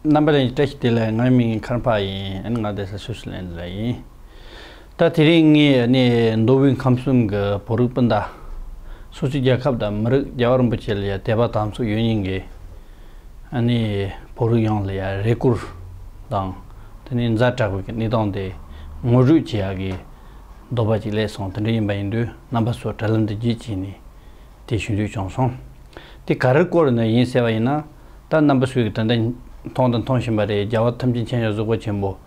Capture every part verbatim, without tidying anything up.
རྣམ་པ་ལྷན་རྒྱས་བཀྲ་ཤིས་བདེ་ལེགས། ང་མིང་མཁར་འཕགས་ཡིན། ཨ་ནི་ང་བསྡད་ས་སུད་སི་ལན་ལ་ཡིན། ད་དེ་རིང་ངས་ཨ་ནི་མདོ་དབུས་ཁམས་གསུམ་གྱི་བོད་རིགས་སྤུན་ཟླ། སོ་སོའི་རྒྱལ་ཁབ་དང་མི་རིགས་རྒྱལ་བ་རིན་པོ་ཆེ་ལ་ཡ་དད་པ་དམ་ཚིག་ཡོད་མཁན་གྱི་ཨ་ནི་བོད་རིགས་ཡོངས་ལ་ཡ་རེ་སྐུལ་དང་། དེ་ནས་ཛ་དྲག་པའི་གནས་སྟངས་དེ་ངོ་སྤྲོད་བྱེད་ཡག་གི་འདོད་པ་ཅིག་སླེབས་སོང་། དེ་འདྲ་ཡིན་པ་ཡིན་དུས་རྣམ་པ་ཚོ་དྲ་ལམ་འདི་བརྒྱུད་བྱས་ནས་དེ་ཞུ་འདོད་བྱུང་སོང་། དེ་ག་རེ་སྐོར་ནས་ཡིན་ཟེར་བ་ཡིན་ན། ད་རྣམ་པ་ཚོས་ད་ལྟ་མཐོང་དང་མཐོང་བཞིན་པ་རེད། རྒྱལ་བ་ཐམས་ཅད་མཁྱེན་ཡག་གཟིགས་པ་ཆེན་པོ།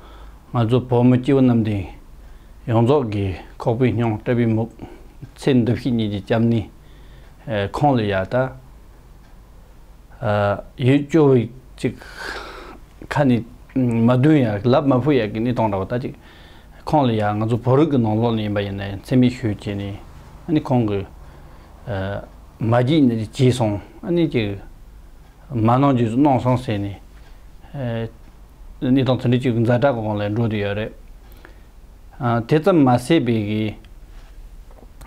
ང་ཚོ་བོད་མི་སྐྱེ་བོ་རྣམས་དེ་ཡོངས་རྫོགས་ཀྱི་ཁོག་པའི་སྙིང་དཔྲལ་བའི་མུག་ཚེ་འདི་ཕྱི་གཉིས་ཀྱི་སྐྱབས་གནས། ཨ། ཁོང་ལ་ཡ་ད། ཨ། ཡིད་སྐྱོ་བའི་ཅིག་ཁ་ནས་མ་འདོན་ཡ། ལབ་མ་ཕོད་ཡ་གི་གནས་སྟངས་འདྲ་བོ་ད་ཅིག་ཁོང་ལ་ཡ་ང་ཚོ་བོད་རིགས་ཀྱི་ནང་ལོགས་ནས་ཡིན་པ་ཡིན་ན་ཡང་མཚན་སྨད་ཞུས་བྱས་ནས། ཨ་ནི་ཁོང་གི། ཨ། མ་བགྱིས་ནས་བགྱིས་སོང་། ཨ་ནི་ཅིག་མ་གནང་རྒྱུ་གནང་སོང་ཟེར་ནས། ཨ། གནས་སྟངས་དེ་འདྲ་ཅིག་ཛ་དྲག་གི་ངང་ལ་འགྲོ་བསྡད་ཡོད་རེད། ཨ། དེ་ཙམ་མ་ཟད་པའི་གི།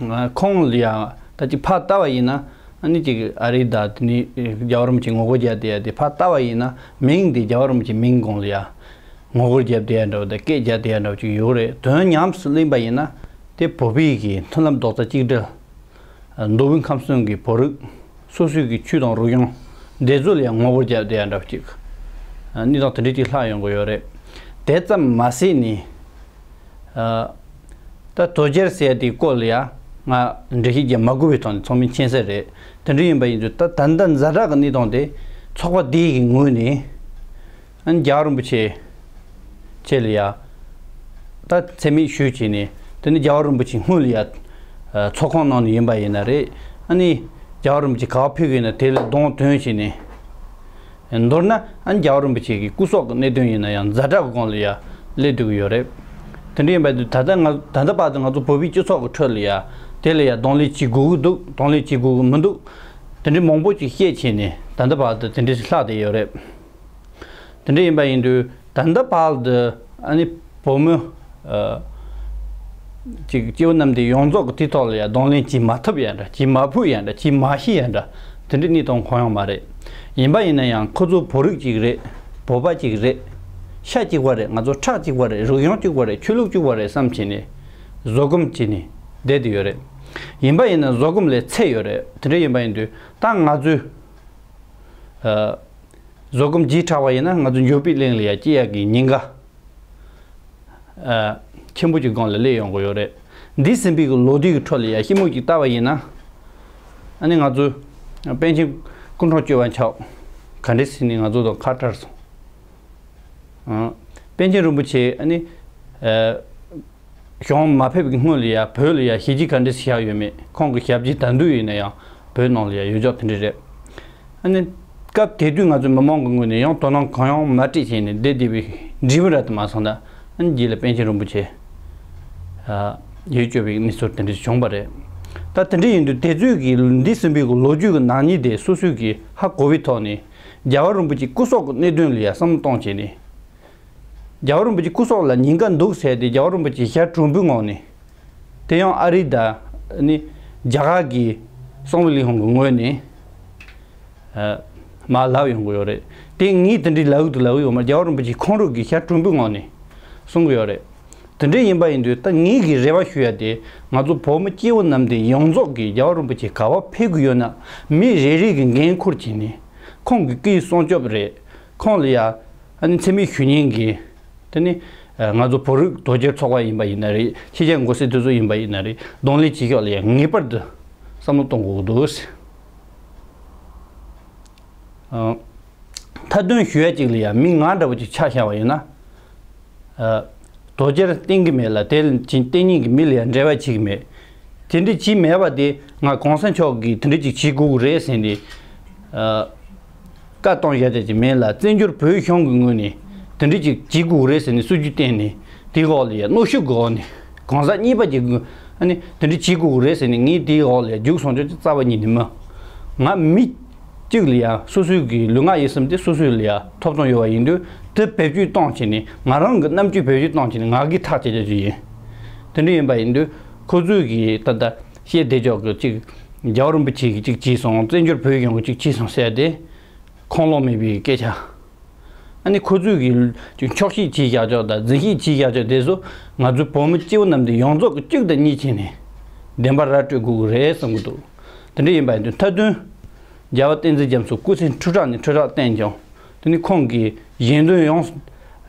ཨ། ཁོང་ལ་ཡང་ད་ཅིག་ཕར་ལྟ་བ་ཡིན་ན། ཨ་ནི་ཅིག་ཨ་རི་དང་དེ་ནས་རྒྱལ་བ་རིན་པོ་ཆེ་ངོ་རྒོལ་རྒྱབ་བསྡད་ཡ་དེ། ཕར་ལྟ་བ་ཡིན་ན་མིང་དེ་རྒྱལ་བ་རིན་པོ་ཆེ་མིང་སྒང་ལ་ཡ་ངོ་རྒོལ་རྒྱབ་བསྡད་ཡ་འདྲ་བོ་དང་སྐད་རྒྱབ་བསྡད་ཡ་འདྲ་བོ་ཅིག་ཡོད་རེད། དོན་ཉམས་སུ་ལེན་པ་ཡིན་ན། དེ་བོད་པའི་གི་མཐུན་ལམ་རྡོག་རྩ་གཅིག་སྒྲིལ། མདོ་དབུས་ཁམས་གསུམ་གྱི་བོད་རིགས་སོ་སོའི་གི་ཆོས་དང་རིག་གཞུང་འདི་ཚོ་ལ་ཡང་ངོ་རྒོལ་རྒྱབ་བསྡད་ཡ་འདྲ་བོ་ཅིག་གནས་སྟངས་དེ་འདྲ་ཅིག་ལྷག་ཡོང་གི་ཡོད་རེད། དེ་ཙམ་མ་ཟད་ནས། ཨ། ད་དོལ་རྒྱལ་ཟེར་ཡ་དེའི་སྐོར་ལ་ཡ་ང་འགྲེལ་བཤད་རྒྱག་མ་དགོས་པའི་ཐོག་ནས་ཚང་མས་མཁྱེན་གསལ་རེད། དེ་འདྲ་ཡིན་པ་ཡིན་དུས་ད་ད་ལྟ་ཛ་དྲག་གི་གནས་སྟངས་དེ་ཚོགས་པ་འདི་ཡི་ངོས་ནས། ཨ་ནི་རྒྱལ་བ་རིན་པོ་ཆེ་ཆེ་ལ་ཡ་ད་མཚན་སྨད་ཞུས་བྱས་ནས། དེ་ནི་རྒྱལ་བ་རིན་པོ་ཆེ་སྔོན་ལ་ཡ་ཚོགས་ཁང་ནང་ནས་ཡིན་པ་ཡིན་ན་རེད། ཨ་ནི་རྒྱལ་བ་རིན་པོ་ཆེ་ག་པར་ཕེབས་ཀྱི་ཡིན་ན་དེ་ལ་གདོང་སྟོན་བྱས་ནས། མདོར་ན་ཨ་ནི་རྒྱལ་བ་རིན་པོ་ཆེ་གི་སྐུ་སྲོག་གི་གནད་དོན་ཡིན་ན་ཡང་ཛ་དྲག་གི་སྒང་ལ་ཡ་སླེབས་བསྡད་ཀྱི་ཡོད་རེད། དེ་འདྲ་ཡིན་པ་དུས་ད་ལྟ་ང་ད་ལྟ་བར་དུ་ང་ཚོ་བོད་པའི་སྤྱི་ཚོགས་ཀྱི་ཁྲོད་ལ་ཡ་དེ་ལ་ཡ་གདོང་ལེན་བྱེད་དགོས་ཀྱི་འདུག་གདོང་ལེན་བྱེད་དགོས་ཀྱི་མི་འདུག་དེ་འདྲ་མང་པོ་ཅིག་བཤད་བྱས་ནས་ད་ལྟ་བར་དུ་དེ་འདྲ་ཞིག་ལྷག་བསྡད་ཡོད་རེད། དེ་འདྲ་ཡིན་པ་ཡིན་དུས་ད་ལྟ་བར་དུ་ཨ་ནི་བོད་མི། ཨ། ཅིག་སྐྱེ་བོ་རྣམས་དེ་ཡོངས་རྫོགས་ཀྱི་དེའི་ཐོག་ལ་ཡ་གདོང་ལེན་བྱེད་མ་ཐུབ་ཡ་འདྲ། བྱེད་མ་ཕོད་ཡ་འདྲ། བྱེད་མ་ཤེས་ཡ་འདྲ། དེ་འདྲའི་གནས་སྟངས་གང་ཡང་མ་རེད། ཡིན་པ་ཡིན་ན་ཡང་ཁོ་ཚོ་བོད་རིགས་ཅིག་རེད། བོད་པ་ཅིག་རེད། ཤ་གཅིག་པ་རེད། ང་ཚོ་ཁྲག་གཅིག་པ་རེད། རིག་གཞུང་གཅིག་པ་རེད། ཆོས་ལུགས་གཅིག་པ་རེད་བསམ་བྱས་ནས་བཟོད་སྒོམ་བྱས་ནས་བསྡད་དེ་ཡོད་རེད། ཡིན་པ་ཡིན་ན་བཟོད་སྒོམ་ལས་ཚད་ཡོད་རེད། དེ་འདྲ་ཡིན་པ་ཡིན་དུས་ད་ང་ཚོས། ཨ། བཟོད་སྒོམ་བརྗེད་དྲགས་པ་ཡིན་ན་ང་ཚོ་འགྱོད་པའི་གླིང་ལ་ཡ་སྐྱེ་ཡག་གི་ཉེན་ཁ། ཨ། ཆེན་པོ་ཅིག་སྒང་ལ་སླེབས་ཡོང་གི་ཡོད་རེད། འདས་ཟིན་པའི་གི་ལོ་ཟླའི་གི་ཁྲོད་ལ་ཡ་ཤི་མུག་ཅིག་བལྟ་བ་ཡིན་ན། ཨ་ནི་ང་ཚོ་པཎ་ཆེན་སྐུ་འཁྲུངས་བཅོ་ལྔ་མཆོག་ག་འདྲ་ཟེར་ནས་ང་ཚོ་དང་ཁ་བྲལ་སོང་། ཨ། པཎ་ཆེན་རིན་པོ་ཆེ་ཨ་ནི། ཨ། གཞུང་མ་ཕེབས་ཀྱི་སྔོན་ལ་ཡ་བོད་ལ་ཡ་ཞི་བྱེད་ག་འདྲ་ཞིག་བཞག་ཡོད་མེད། ཁོང་གི་ཞབས་ཕྱི་ད་དུང་ཡིན་ན་ཡང་བོད་ནང་ལ་ཡ་ཡོད་ཅོག་དེ་འདྲ་རེད། ཨ་ནི་སྐབས་དེ་དུས་ང་ཚོ་མི་མང་གི་ངོས་ནས་ཡང་དོ་སྣང་གང་ཡང་མ་སྤྲད་བྱས་ནས་བསྡད་བསྡད་པའི་འབྲས་བུ་ར་དུ་མ་སོང་ན། ཨ་ནི་རྗེས་ལ་པཎ་ཆེན་རིན་པོ་ཆེ་ཡིད་སྐྱོ་བའི་གནས་ཚུལ་དེ་འདྲ་བྱུང་བ་རེད། ད་དེ་འདྲ་ཡིན་དུས་དེ་ཚོའི་གི་འདས་ཟིན་པའི་གི་ལོ་རྒྱུས་ཀྱི་ནག་ཉེས་དེ་སོ་སོས་གི་ཧ་གོ་བའི་ཐོག་ནས་རྒྱལ་བ་རིན་པོ་ཆེ་སྐུ་སྲོག་གི་གནད་དོན་ལ་ཡ་བསམ་བློ་གཏོང་བྱས་ནས། རྒྱལ་བ་རིན་པོ་ཆེ་སྐུ་སྲོག་ལ་ཉེན་ཁ་འདུག་ཟེར་ཏེ་རྒྱལ་བ་རིན་པོ་ཆེ་ཞལ་དྲུང་པོའི་ངང་ནས། དེ་ཡང་ཨ་རི་དང་ནི་རྒྱ་གར་གྱི་གསང་བའི་ལས་ཁུངས་ཀྱི་ངོས་ནས། ཨ། མར་ལབ་ཡོང་གི་ཡོད་རེད། དེ་ངས་དེ་འདྲའི་ལབ་གི་འདུག་ལབ་གི་ཡོད་མ་རེད། རྒྱལ་བ་རིན་པོ་ཆེ་ཁོང་རང་གི་ཞལ་དྲུང་པོའི་ངང་ནས་གསུང་གི་ཡོད་རེད། དེ་འདྲ་ཡིན་པ་ཡིན་དུས་ད་ངས་ཀྱི་རེ་བ་ཞུ་ཡ་དེ། ང་ཚོ་བོད་མི་སྐྱེ་བོ་རྣམས་དེ་ཡོངས་རྫོགས་ཀྱིས་རྒྱལ་བ་རིན་པོ་ཆེ་ག་པར་ཕེབས་ཀྱི་ཡོད་ན་མི་རེ་རེ་གི་འགན་འཁུར་བྱས་ནས། ཁོང་གི་སྐུའི་སྲུང་སྐྱོབ་རེད། ཁོང་ལ་ཡ་ཨ་ནི་མཚན་སྨད་ཞུ་མཁན་གྱི། དེ་ནི་ང་ཚོ་བོད་རིགས་དོལ་རྒྱལ་ཚོགས་པ་ཡིན་པ་ཡིན་ན་རེད། ཕྱི་རྒྱལ་འགོ་སེར་དེ་ཚོ་ཡིན་པ་ཡིན་ན་རེད། གདོང་ལེན་བྱེད་ཕྱོགས་ལ་ཡ་ངེས་པར་དུ་བསམ་བློ་གཏོང་དགོས་ཀྱི་འདུག་ཨ། མཐའ་དོན་ཞུ་ཡ་གཅིག་ལ་ཡ་མི་ང་འདྲ་བོ་ཅིག་ཆ་བཞག་པ་ཡིན་ན། ཨ། དོལ་རྒྱལ་བསྟེན་གྱི་མེད་ལ། དེ་བསྟེན་མཁན་གྱི་མི་ལ་ཡ་འབྲེལ་བ་བྱེད་ཀྱི་མེད། དེ་འདྲ་བྱེད་མེད་པ་དེ་ང་གོང་ས་མཆོག་གིས་དེ་འདྲ་ཅིག་བྱེད་དགོས་ཀྱི་རེད་ཟེར་ནས། ཨ། བཀའ་གཏོང་བཞག་བྱ་ཅིག་མེད་ལ། བཙན་བྱོལ་བོད་གཞུང་གི་ངོས་ནས་དེ་འདྲ་ཅིག་བྱེད་དགོས་ཀྱི་རེད་ཟེར་ནས་སྲིད་ཇུས་བཏིང་ནས། དེའི་འོག་ལ་ཡ་གནོན་ཤུགས་ཀྱི་འོག་ནས་གང་ཟག་གཉིས་པ་ཅིག་གིས་ཨ་ནི་དེ་འདྲ་བྱེད་དགོས་ཀྱི་རེད་ཟེར་ནས། ངས་དེའི་འོག་ལ་ཡ་རྒྱུགས་སོང་ཆོག་ཅིག་རྩ་བ་ཉིད་ནས་མིན། ང་མི་གཅིག་ལ་ཡ་སོ་སོའི་གི་ལུས་ངག་ཡིད་གསུམ་དེ་སོ་སོའི་ལ་ཡ་ཐོབ་ཐང་ཡོད་པ་ཡིན་དུས། དེ་བེད་སྤྱོད་གཏོང་བྱས་ནས། ང་རང་གི་རྣམ་དཔྱོད་བེད་སྤྱོད་གཏོང་བྱས་ནས་ང་གིས་ཐག་བཅད་རྒྱུ་ཡིན། དེ་འདྲ་ཡིན་པ་ཡིན་དུས་ཁོ་ཚོས་གི་ད་ལྟ་བཤད་བསྡད་ཕྱོགས་གི་ཅིག་རྒྱལ་བ་རིན་པོ་ཆེ་གིས་ཅིག་བྱས་སོང་། བཙན་བྱོལ་བོད་གཞུང་གིས་ཅིག་བྱས་སོང་ཟེར་ཏེ། ཁུངས་ལུང་མེད་པའི་སྐད་ཆ། ཨ་ནི་ཁོ་ཚོས་ཀྱི་ཅིག་འཁྱོག་བཤད་བྱས་བཞག་ཆོག་དང་འཛིན་བཤད་བྱས་བཞག་ཆོག་དེ་ཚོ་ང་ཚོའི་བོད་མི་སྐྱེ་བོ་རྣམས་དེ་ཡོངས་རྫོགས་ཀྱི་གཅིག་དང་གཉིས་བྱས་ནས་བདེན་པ་ར་སྤྲོད་དགོས་ཀྱི་རེད་བསམ་གྱི་འདུག་དེ་འདྲ་ཡིན་པ་ཡིན་དུས་མཐའ་དོན་རྒྱལ་བ་བསྟན་འཛིན་རྒྱ་མཚོ་སྐུ་ཚེ་ཁྲི་ཕྲག་ནས་ཁྲི་ཕྲག་བརྟན་ཀྱང་། དེ་ནི་ཁོང་གི་ཞལ་འདོན་ཡོངས་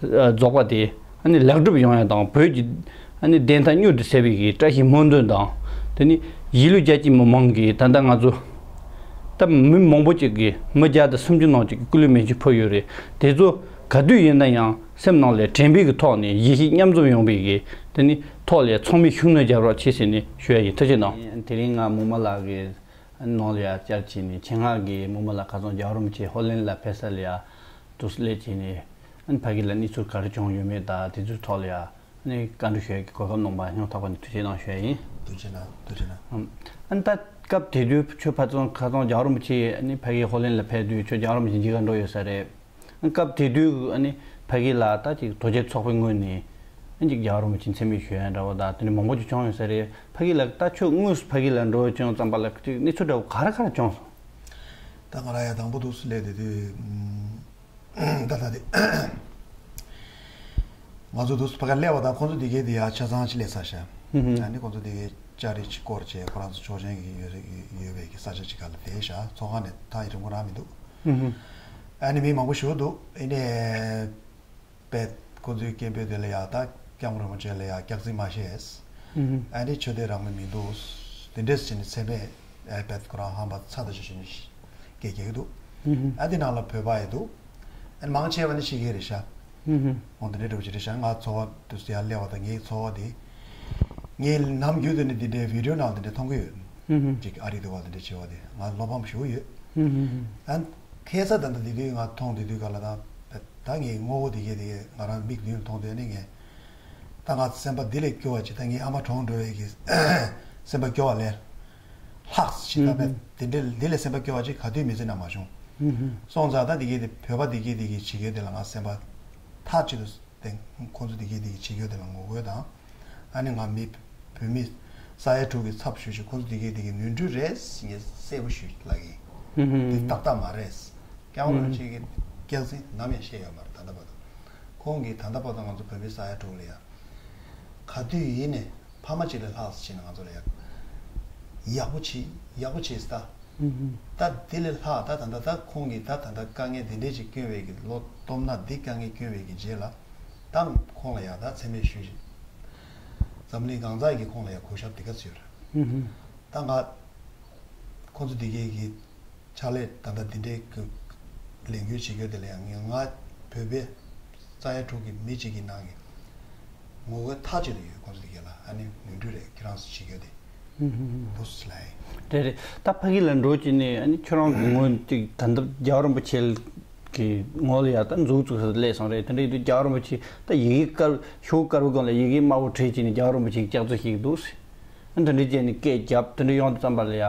རྫོགས་པ་དེ་ཨ་ནི་ལེགས་གྲུབ་ཡོང་ཡ་དང་བོད་ཀྱི་ཨ་ནི་བདེན་མཐའ་མྱུར་དུ་གསལ་བའི་གི་བཀྲ་ཤིས་སྨོན་འདུན་དང་། དེ་ནི་གཞིས་ལུས་རྒྱ་ཆེ་མི་མང་གིས་ད་ལྟ་ང་ཚོ་ད་མི་མང་པོ་ཅིག་གིས་མི་བརྒྱ་དང་སུམ་ཅུ་ནང་ཅིག་གིས་སྐུ་ལུས་མེ་མཆོད་ཕུལ་ཡོད་རེད། དེ་ཚོ་ག་དུས་ཡིན་ན་ཡང་སེམས་ནང་ལ་དྲན་པའི་གི་ཐོག་ནས་ཡིད་ཆེས་མཉམ་འཛོམས་ཡོང་བའི་གི་དེ་ནི་ཐོག་ལ་ཚང་མས་ཤུགས་སྣོན་རྒྱག་རོགས་བྱེད་ཟེར་ནས་ཞུ་ཡ་ཡིན། ཐུགས་རྗེ་གནང་། དེ་རིང་ང་མུ་མ་ལགས་ཀྱི་ནང་ལ་ཡ་བཅར་བྱས་ནས་ཆེད་མངགས་ཀྱིས་མུ་མ་ལགས་ཁ་སང་རྒྱལ་བ་རིན་པོ་ཆེ་ཧོ་ལན་ལ་ཕེབས་ས་ལ་ཡ་དུ་སླེབས་བྱས་ནས་ཨ་ནི་ཕ་གི་ལ་གནས་ཚུལ་ག་རེ་བྱུང་ཡོད་མེད་དང་དེ་ཚོའི་ཐོག་ལ་ཡ་ཨ་ནི་བཀའ་འདྲི་ཞུ་ཡ་གི་གོ་སྐབས་གནང་བ་སྙིང་ཐག་པ་ནས་ཐུགས་རྗེ་གནང་ཞུ་ཡ་ཡིན། ཐུགས་རྗེ་གནང་། ཐུགས་རྗེ་གནང་། ཨ་ནི་ད་སྐབས་དེ་དུས་ཁྱོད་ཕ་ཚང་ཁ་སང་རྒྱལ་བ་རིན་པོ་ཆེ་ཨ་ནི་ཕ་གི་ཧོ་ལན་ལ་ཕེབས་དུས་ཁྱོད་རྒྱལ་བ་རིན་པོ་ཆེ་མཇལ་ཁ་འགྲོ་ཡོད་ས་རེད། སྐབས་དེ་དུས་ཨ་ནི་ཕ་གི་ལ་ད་ཅིག་དོལ་རྒྱལ་ཚོགས་པའི་ངོས་ནས་ཨ་ཅིག་རྒྱལ་བ་རིན་པོ་ཆེ་མཚན་སྨད་ཞུ་ཡ་འདྲ་བོ་དང་དེ་འདྲ་མང་པོ་ཅིག་བྱུང་ཡོད་ས་རེད། ཕ་གི་ལ་ད་ཁྱོད་དངོས་སུ་ཕ་གི་ལ་འགྲོ་བྱུང་ཙམ་པ་ལ་ཅིག་གནས་ཚུལ་འདྲ་བོ་ག་རེ་ག་རེ་བྱུང་སོང་། ད་ང་རང་ཡ་དང་པོ་འདུག་སེ་སླེབས་དེ་དུས་ད་ད་དེ་ང་ཚོ་འདུག་སེ་ཕ་གིར་སླེབས་པ་དང་ཁོང་ཚོ་དེ་གའི་དེ་ཡ་ཆ་ཚང་ཅིག་སླེབས་ཚར་ཤག་ཨ་ནི་ཁོང་ཚོ་དེ་གའི་ལྕགས་རི་ཅིག་བསྐོར་བྱས་ཁོ་རང་ཚོ་ཆོག་མཆན་གྱི་ཡོད་ཡོད་པའི་གི་ས་ཆ་ཅིག་ག་ལ་བསྡད་ཤག་ཚོགས་ཁང་ནས་ཐག་ཡི་རིང་པོ་རག་མི་འདུག་ཨ་ནི་མི་མང་པོ་ཞིག་འདུག་ཨ་ནི་པད་ཁོ་ཚོའི་སྐད་འབོད་དེ་ལ་ཡ་ད་སྐྱབས་མགོན་རིན་པོ་ཆེ་ལ་ཡ་སྐྱག་རྫུན་མ་བཤད། ཨ་ནི་ཆོས་དད་རང་མོས་མི་འདུག་དེ་འདྲས་བྱས་ནས་མཚན་སྨད་པད་ཁོ་རང་ཧམ་པ་ཚ་ད་ཆ་བྱས་ནས་སྐད་རྒྱག་གི་འདུག་ཨ་དེ་ནང་ལ་བོད་པ་ཡི་འདུག་ཨ་ནི་མང་ཆེ་བ་ནི་ཕྱི་རྒྱལ་རེད་ཤག་འོ་དེ་འདྲས་འདྲ་བོ་ཅིག་རེད་ཤག་ང་ཚོ་བ་དུས་སུ་ཡར་སླེབས་པ་དང་ངའི་ཚོ་བ་དེ་ངའི་ནམ་རྒྱུན་དུ་ནི་དེ་འདྲའི་བི་ཌིའོ་ནང་དེ་འདྲ་མཐོང་གི་ཡོད། ཅིག་ཨ་རི་དུ་བ་དེ་འདྲ་བྱེད་བ་དེ་ང་བློ་ཕམ་ཞུ་ཡོད། ཨ་ཁ་སང་ད་ལྟ་དེ་དུས་ང་མཐོང་དེ་དུས་ག་ལ་ད་ད་ངའི་ངོ་བོ་དེ་གས་དེ་གས་ང་རང་མིག་མདུན་མཐོང་དེ་ནི་ངས་ད་ང་སེམས་པ་འདི་ལས་སྐྱོ་བ་ཅིག་ད་ངའི་ཨ་མ་གྲོངས་འགྲོ་བའི་གི་སེམས་པ་སྐྱོ་བ་ལས་ལྷག་ཅིག་ད་བས་དེ་འདྲ་འདི་ལས་སེམས་པ་སྐྱོ་བ་ཅིག་ག་དུས་མི་ཚེ་ན་མ་བྱུང་། སོང་ཙང་ད་དེ་གས་དེ་བོད་པ་དེ་གས་དེ་གས་བྱེད་དགོས་དེ་ལ་ང་སེམས་པ་ཐག་ཆོད་དུ་དེ་ཁོང་ཚོ་དེ་གས་དེ་གས་བྱེད་དགོས་དེ་ལ་ངོ་རྒོལ་དང་། ཨ་ནི་ང་མི་བོད་མི་ས་ཡ་དྲུག་གི་ཚབ་ཞུས་ཤིག་ཁོང་ཚོ་དེ་གས་དེ་གས་ནོར་འཁྲུལ་རེད་ངས་གསལ་པོ་ཞུས་ལབ་ཀྱི་ཡིན། དེ་ཏག་ཏག་མ་རེད། སྐྱབས་མགོན་རིན་པོ་ཆེ་གི་སྐྱག་རྫུན་ནམ་ཡང་བཤད་ཡོད་མ་རེད་ད་ལྟ་བར་དུ། ཁོང་གིས་ད་ལྟ་བར་དུ་ང་ཚོ་བོད་མི་ས་ཡ་དྲུག་ལ་ཡ་ག་དུས་ཡིན་ནས་ཕ་མ་གཅིག་ལས་ལྷག་ཟེར་ནས་ང་ཚོ་ལ་ཡ་ཡག་པོ་བྱེད་ཡག་པོ་བྱེད་ཟེར་ད། ད་དེ་ལས་ལྷག་ད་ད་ད་ད་ཁོང་གིས་ད་ད་ད་དཀའ་ངལ་དེ་འདྲས་ཅིག་བསྐྱོན་པའི་གི་ལོ་སྟོབས་ན་འདི་དཀའ་ངལ་བསྐྱོན་པའི་གི་རྗེས་ལ་ད་ཁོང་ལ་ཡ་ད་མཚན་སྨད་ཞུས་ཤིག་འཛམ་གླིང་གང་ཟག་གིས་ཁོང་ལ་ཡ་གུས་ཞབས་དེ་ག་ཚོད་ཡོད་རེད། ད་ང་ཁོང་ཚོ་དེ་གས་གི་ཕྱག་ལས་ད་ལྟ་འདི་འདྲའི་གི་ལས་འགུལ་བྱེད་རྒྱུ་དེ་ལ་ཡང་ང་བོད་པའི་ས་ཡ་དྲུག་གི་མི་གཅིག་གི་ནང་གི་ངོ་རྒོལ་ཐག་ཆོད་དུ་ཡོད། ཁོང་ཚོ་དེ་གས་ལ་ཨ་ནི་ནོར་འཁྲུལ་རེད་ཁྱེད་རང་ཚོ་བྱེད་རྒྱུ་དེ་འདུག་སེ་ལབ་ཡིན། རེད་རེད། ད་ཕ་གི་ལ་འགྲོ་བྱས་ནས་ཨ་ནི་ཁྱོད་རང་གི་ངོས་ཀྱི་ད་ལྟ་རྒྱལ་བ་རིན་པོ་ཆེ་གི་ངོ་ལ་ཡ་ད་མཛུབ་བཙུགས་སླེབས་སོང་རེད། དེ་འདྲ་ཡིན་དུས་རྒྱལ་བ་རིན་པོ་ཆེ་ད་ཡི་གེ་དཀར་ཤོག་དཀར་པོ་སྒང་ལ་ཡི་གེ་དམར་པོ་བྲིས་བྱས་ནས་རྒྱལ་བ་རིན་པོ་ཆེ་གི་སྐྱག་རྫུན་བཤད་ཀྱི་འདུག་སེ། ཨ་འདི་འདྲ་བྱས་ནས་སྐད་བརྒྱབ་དེ་འདྲ་ཡོང་དུས་ཙམ་པ་ལ་ཡ།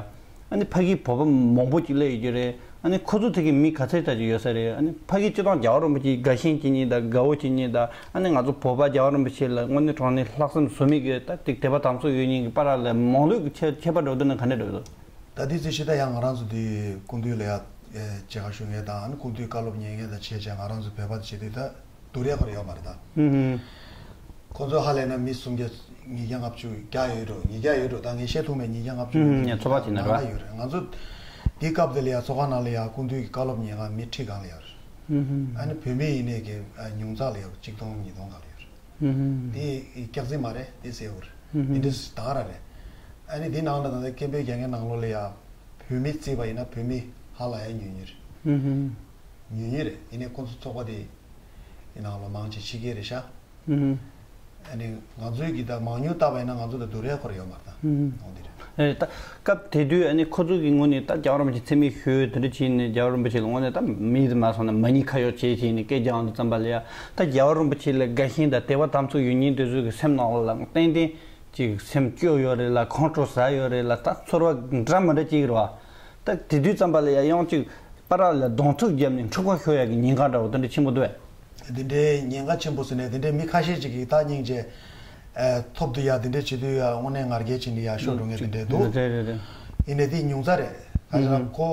ཨ་ནི་ཕ་གིའི་བོད་པ་མང་པོ་ཅིག་སླེབས་ཡོད་ཀྱི་རེད། ཨ་ནི་ཁོ་ཚོ་དེ་གི་མི་ག་ཚད་ཙམ་ཅིག་ཡོད་ས་རེད། ཨ་ནི་ཕ་གི་སྤྱི་བཏང་རྒྱལ་བ་རིན་པོ་ཆེ་དགའ་ཞེན་བྱེད་མཁན་དང་དགའ་བོ་བྱེད་མཁན་དང་ཨ་ནི་ང་ཚོ་བོད་པ་རྒྱལ་བ་རིན་པོ་ཆེ་ལ་དངོས་གནས་དྲང་གནས་ལྷག་བསམ་ཟོལ་མེད་ཀྱི་ད་ཏིག་དད་པ་དམ་ཚིག་ཡོད་མཁན་གྱི་བར་ལ་མང་ལོས་ཀྱི་ཁྱད་ཁྱད་པར་འགྲོ་དུས་ན་ག་འདྲ་འགྲོ་འདུག་ད་དེ་ཚོའི་ཤེས་ད་ཡང་ང་རང་ཚོ་དེ་སྐུ་མདུན་ལ་ཡ་མཇལ་ཁ་ཞུ་མཁན་དང་ཨ་ནི་སྐུ་མདུན་བཀའ་སློབ་ཉན་མཁན་དང་བྱས་བྱས་ང་རང་ཚོ་བོད་པ་དེ་བྱེད་དུས་ད། སྡུག་རེ་ཁོར་ཡོད་མ་རེད་ད། ཧུམ་ཧུམ། ཁོ་ཚོ་ཧ་ལས་ན་མི་སུམ་བརྒྱ་ཉིས་བརྒྱ་ལྔ་བཅུ་བརྒྱ་ཡོད་འགྲོ། ཉིས་བརྒྱ་ཡོད་འགྲོ། ད་ངས་བཤད་ཐུབ་མེད། ཉིས་བརྒྱ་ལྔ་བཅུ་ཧུམ་ཧུམ། ཡ་ཚོགས་པ་ཅིག་ན་རེད་བ། ཡོད་རེད། ང་ཚོ་དེ་སྐབས་དེ་ལ་ཡ་ཚོགས་ཁང་ནང་ལ་ཡ་སྐུ་མདུན་གྱི་བཀའ་སློབ་ཉན་ག་མི་ཁྲི་སྒང་ལ་ཡོད་རེད། ཧུམ་ཧུམ། ཨ་ནི་བོད་མི་ཡིན་ནའི་གི་ཉུང་ཙག་ལ་ཡ་གཅིག་སྟོང་ཉིས་སྟོང་སྒང་ལ་ཡོད་རེད། ཧུམ་ཧུམ། དེ་སྐྱག་རྫུན་མ་རེད། དེ་གསལ་པོ་རེད། ཧུམ་ཧུམ། དེ་འདྲ་ད་ག་རང་རེད། ཨ་ནི་དེ་ནང་ལ་ད་ལྟ་སྐད་འབོད་རྒྱག་མཁན་ནང་ལོགས་ལ་ཡ་བོད་མི་བརྩིས་པ་ཡིན་ན་བོད་མི་ཧ་ལས་ཡ་ཉུང་ཉུང་རེད། ཧུམ་ཧུམ། ཉུང་ཉུང་རེད། ཡིན་ནའི་ཁོང་ཚོ་ཚོགས་པ་དེ་ཡི་ནང་ལ་མང་ཆེ་ཕྱི་རྒྱལ་རེད་ཤག་ཨ་ནི་ང་ཚོའི་གི་ད་མང་ཉུང་བལྟས་པ་ཡིན་ན་ང་ཚོ་ད་སྡུག་རེ་ཁོར་ཡོད་མ་རེད་ད། འོ་དེ་རེད། ཨེ་ད་སྐབས་དེ་དུས་ཨ་ནི་ཁོ་ཚོ་གི་ངོས་ནས་ད་རྒྱལ་བ་རིན་པོ་ཆེ་མཚན་སྨད་ཞུས་དེ་འདྲ་བྱས་ནས་རྒྱལ་བ་རིན་པོ་ཆེ་ལ་དངོས་གནས་ད་མི་དེ་མ་སོང་ན་མ་ཉེས་ཁ་གཡོག་བྱས་བྱས་ནས་སྐད་རྒྱག་འོང་དུས་ཙམ་པ་ལ་ཡ། ད་རྒྱལ་བ་རིན་པོ་ཆེ་ལ་དགའ་ཞེན་དང་དད་པ་དམ་ཚིག་ཡོད་མཁན་དེ་ཚོ་གི་སེམས་ནང་ལ་ཏན་ཏན་ཅིག་སེམས་སྐྱོ་ཡོད་རེད་ལ་ཁོང་ཁྲོ་ཟ་ཡོད་རེད་ལ་ད་ཚོར་བ་འདྲ་མི་འདྲ་ཅིག་རེད་བ། ད་དེ་དུས་ཙམ་པ་ལ་ཡ་ཡང་ཅིག་པ་ར་ལ་གདོང་ཐུག་བརྒྱབ་ནས་འཁྲུག་པ་ཤོར་ཡ་གི་ཉེན་ཁ་འདྲ་བོ་དེ་འདྲ་ཆེན་པོ་འདུག་བས། དེ་འདྲའི་ཉེན་ཁ་ཆེན་པོ་ཟེར་ནས་དེ་འདྲའི་མི་ཁ་ཤས་ཅིག་གིས་ད་སྙིང་རྗེ་ཨ་ཐོབ་དུས་ཡ་དེ་འདྲའི་བྱེད་དུས་ཡ་དངོས་གནས་ངར་སྐད་ཅིག་ནི་ཡ་ཤོར་འགྲོ་མཁན་དེ་འདྲའི་འདུག་རེད་རེད་རེད། ཡིན་ནའི་དེ་ཉུང་ཙག་རེད། ག་ཅི་ལ་ཁོ་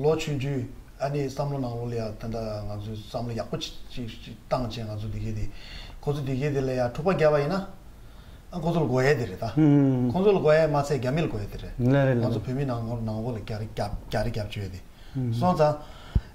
ལོ་ཆུང་ཆུང་ ཨ་ནི་བསམ་བློ་ནང་ལོགས་ལ་ཡ་ད་ལྟ་ང་ཚོས་བསམ་བློ་ཡག་པོ་ཅིག་ཅིག་ཅིག་བཏང་བྱས་ང་ཚོ་འདི་གས་དེ་ཁོ་ཚོ་འདི་གས་དེ་ལ་ཡ་འཁྲུག་པ་བརྒྱབ་པ་ཡིན་ན་ཨ་ཁོ་ཚོ་ལ་དགོས་ཡས་དེ་རེད་ད། ཧུམ། ཁོ་ཚོ་ལ་དགོས་ཡས་མ་ཚད་རྒྱ་མི་ལ་དགོས་ཡས་དེ་རེད། ལགས་རེད། ང་ལགས་ཚོ་རེད། བོད་མི་ནང་ནང་ལོགས་ལ་རྒྱ་རི་རྒྱབ་རྒྱ་རི་རྒྱབ་བཅོས་ཡས་དེ། ཧུམ། སོང་ཙང་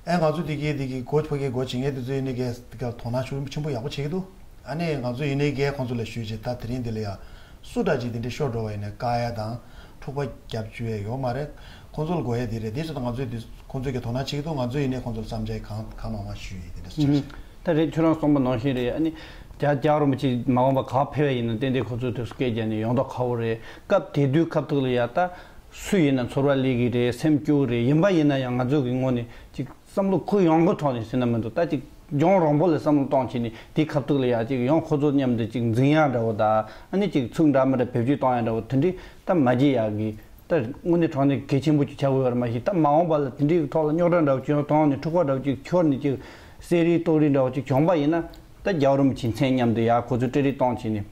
ཨེ་ང་ཚོ་འདི་གས་འདི་གས་སྒོ་ཕ་གིའི་སྒོ་འབྱེད་མཁན་དེ་ཚོ་ཡིན་ནི་གས་དེ་ག་དོ་སྣང་ཤུགས་ཆེན་པོ་ཡག་པོ་བྱེད་ཀྱི་འདུག་ཨ་ནི་ང་ཚོ་ཡིན་ནི་གས་ཁོ་ཚོ་ལ་ཞུས་བྱས་ད་དེ་རིང་འདི་ལ་ཡ། སུ་འདྲ་ཅིག་དེ་འདྲའི་ཤོར་འགྲོ་བ་ཡིན་ན་བཀག་ཡ་དང་འཁྲུག་པ་རྒྱབ་བཅུག་ཡ་ཡོད་མ་རེད། ཁོང་ཚོ་ལ་དགོས་ཡ་དེ་རེད། དེ་ཚོ་ད་ང་ཚོས་དེ་ཁོང་ཚོས་ཀྱི་དོ་སྣང་བྱེད་ཀྱི་འདུག་ང་ཚོ་ཡིན་ནའི་ཁོང་ཚོ་ལ་བསམ་འཆར་གང་གང་མང་མང་ཞུས་ཡིན་དེ་འདྲ་ཞིག་ཆགས་ཤག་ད་རེད། ཁྱོད་རང་གསུངས་པ་ནང་བཞིན་རེད། ཨ་ནི་རྒྱ་རྒྱལ་བ་རིན་པོ་ཆེ་མ་འོངས་པ་ག་ཕེབས་ཡ་ཡིན་ན་ཏན་ཏན་ཁོ་ཚོས་དུས་སུ་སྐད་རྒྱག་ནས་ཡོང་མདོག་ཁ་པོ་རེད། སྐབས་དེ་དུས་ཁ་ཐུག་ལ་ཡ་ད་སུ་ཡིན་ན་ཚོར་བ་སླེབས་ཀྱི་རེད། སེམས་སྐྱོ་གི་རེད། ཡིན་པ་ཡིན་ན་ཡང་ང་ཚོ་གི་ངོས་ནས་ཅིག་བསམ་བློ་ཁུར་ཡོང་གི་ཐོག་ནས་ཟེར་ན་མི་འདུག་ད་ཅིག་ལྗོངས་རོང་པོ་ལ་བསམ་བློ་གཏོང་བྱས་ནས་དེ་ཁ་ཐུག་ལ་ཡ་ཅིག་ཡང་ཁོ་ཚོ་མཉམ་དུ་ཅིག་འཛིང་ཡ་འདྲ་བོ་དང་ཨ་ནི་ཅིག་ཚིག་འདྲ་མི་འདྲ་བེད་སྤྱོད་གཏོང་ཡ་འདྲ་བོ་དེ་འདྲའི་ད་མ་བྱེད་ཡ་གི་ད་དངོས་གནས་དྲང་གནས་གལ་ཆེན་པོ་ཅིག་ཆགས་ཀྱི་ཡོད་རེད། མ་གཞི་ད་མ་འོངས་པ་ལ་དེ་འདྲའི་ཐོག་ལ་རྙོག་དྲ་འདྲ་བོ་ཅིག་ཐོག་ནས་འཁྲུག་པ་འདྲ་བོ་ཅིག་འཁྱོར་ནས་ཅིག་བསད་རེས་གཏོར་རེས་འདྲ་བོ་ཅིག་བྱུང་པ་ཡིན་ན་ད་རྒྱལ་བ་རིན་པོ་ཆེའི་མཚན་མཉམ་དུ་ཡ་ཁོ་ཚོས་སྤྲད་རེས་གཏོང་བྱས་ནས།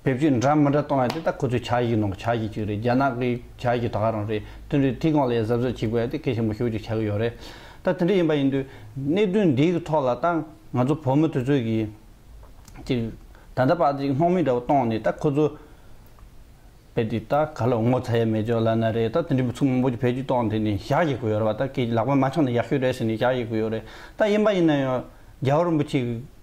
བེད་སྤྱོད་འདྲ་མི་འདྲ་གཏོང་ཡ་དེ་ད་ཁོ་ཚོའི་འཆར་གཞི་ནང་གི་འཆར་གཞི་ཅིག་རེད། རྒྱ་ནག་གི་འཆར་གཞི་ད་ག་རང་རེད། དེ་འདྲའི་དེ་སྒང་ལ་ཡ་གཟབ་གཟབ་བྱེད་དགོས་ཡ་དེ་གལ་ཆེན་པོ་ཞེ་པོ་ཅིག་ཆགས་ཀྱི་ཡོད་རེད། ད་དེ་འདྲ་ཡིན་པ་ཡིན་དུས་གནད་དོན་འདིའི་གི་ཐོག་ལ་ད་ང་ཚོ་བོད་མི་དེ་ཚོས་གི་ཅིག་ད་ལྟ་བར་ཅིག་སྣང་མེད་འདྲ་བོ་གཏོང་ནས་ད་ཁོ་ཚོ་དཔེ་དེ་ད་ག་ལ་ངོ་ཚ་ཡ་མེད་ཅོག་ལབ་ན་རེད། ད་དེ་འདྲའི་ཚིག་མང་པོ་ཅིག་བེད་སྤྱོད་གཏོང་དེ་ནས་བཞག་བཞག་དགོས་ཡོད་རེད་བ། ད་ཀྱི་ལག་པ་མ་འཆང་ན་ཡག་ཤོས་རེད་ཟེར་ནས་བཞག་བཞག་དགོས་ཡོད་རེད། ད་ཡིན་པ་ཡིན་ན་ཡང་རྒྱལ་བ་རིན་པོ་ཆེ་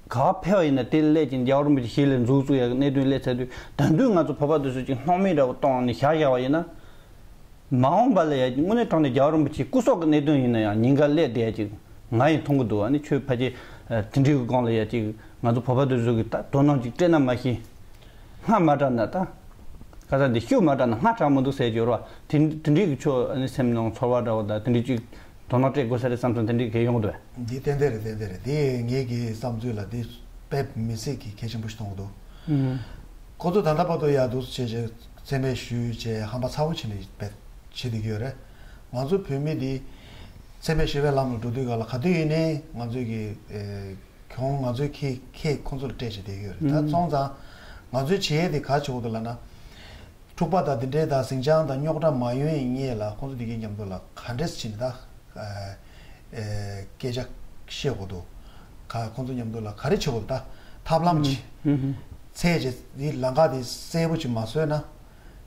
ག་པར་ཕེབས་པ་ཡིན་ན་དེ་སླེབས་ཀྱིན་རྒྱལ་བ་རིན་པོ་ཆེ་ཞལ་ལ་མཛུབ་བཙུགས་ཡག་གི་གནད་དོན་སླེབས་ཚར་དུས་ད་དུང་ང་ཚོ་བོད་པ་དེ་ཚོ་ཅིག་སྣང་མེད་འདྲ་བོ་གཏོང་ནས་བཞག་བཞག་པ་ཡིན་ན། མ་འོངས་པ་ལ་ཡ་དངོས་གནས་དྲང་གནས་རྒྱལ་བ་རིན་པོ་ཆེའི་སྐུ་སྲོག་གི་གནད་དོན་ཡིན་ན་ཡང་ཉེན་ཁ་སླེབས་བསྡད་ཡ་ཅིག་ང་ཡིས་མཐོང་གི་འདུག་ཨ་ནི་ཁྱོད་ཕལ་ཆེར་དེ་འདྲའི་གི་སྒང་ལ་ཡ་ཅིག་ང་ཚོ་བོད་པ་དེ་ཚོ་གི་ད་དོ་སྣང་ཅིག་སྤྲད་ན་མ་ཤེས། སྔ་མ་དྲག་ན་ད། ཁ་ས་འདི་ཤུགས་མ་དྲག་ན་སྔ་དྲག་མི་འདུག་ཟེར་གྱི་ཡོད་རེད་བ། དེ་དེ་འདྲའི་གི་ཆོ་ཨ་ནི་སེམས་ནང་ཚོར་བ་འདྲ་བོ་དང་དེ་འདྲའི་ཅིག་དོ་སྣང་སྤྲད་དགོས་ས་རེད་བསམ་སོང་། དེ་འདྲའི་གི་ཡོང་གི་འདུག་བས། འདི་ཏན་ཏན་རེད། ཏན་ཏན་རེད། འདི་ངེད་ཀྱི་བསམ་ཚུལ་ལ་འདི་དཔེ་མི་སྲིད་ཀྱི་གལ་ཆེན་པོ་ཞིག་མཐོང་གི་འདུག་ཨུམ། ཁོ་ཚོ་ད་ལྟ་བར་དུ་ཡ་འདུག་བྱས་བྱས་མཚན་སྨད་ཞུས་བྱས་ཧམ་པ་ཚ་བོ་བྱས་ནས་བྱེད་བསྡད་ཀྱི་ཡོད་རེད། ང་ཚོ་བོད་མི་འདི་མཚན་སྨད་ཞུ་བའི་ལམ་ལ་འགྲོ་དུས་ག་ལ་ག་དུས་ཡིན་ནའི་ང་ཚོའི་གི་ཨེ། གྱོང་ང་ཚོའི་ཁེ་ཁེ་ཁོང་ཚོ་ལ་སྤྲད་བྱས་བསྡད་ཀྱི་ཡོད་རེད། ད་ཨུམ། སོང་ཙང་ང་ཚོས་བྱེད་ཡས་དེ་ག་བྱེད་དགོས་འདུག་ལབ་ན། འཁྲུག་པ་དང་དེ་འདྲའི་དང་ཟིང་ཆ་དང་རྙོག་དྲ་མ་ཡོང་ཡས་སྔོན་ལ་ཁོང་ཚོ་དེ་གའི་མཉམ་དུ་ལ་ག་འདྲས་བྱས་ནས་ད་ཨེ་སྐད་ཆ་བཤད་དགོས་འདུག་ག་ཁོང་ཚོ་མཉམ་དུ་ལ་ག་རེ་བྱེད་དགོས་འདུག་ད་ཐབས་ལམ་ཅིག་ཨུམ། ཨུམ། འཚོལ་བྱས་དེ་ལམ་ཁ་དེ་གསལ་པོ་ཅིག་མ་བཟོས་ན།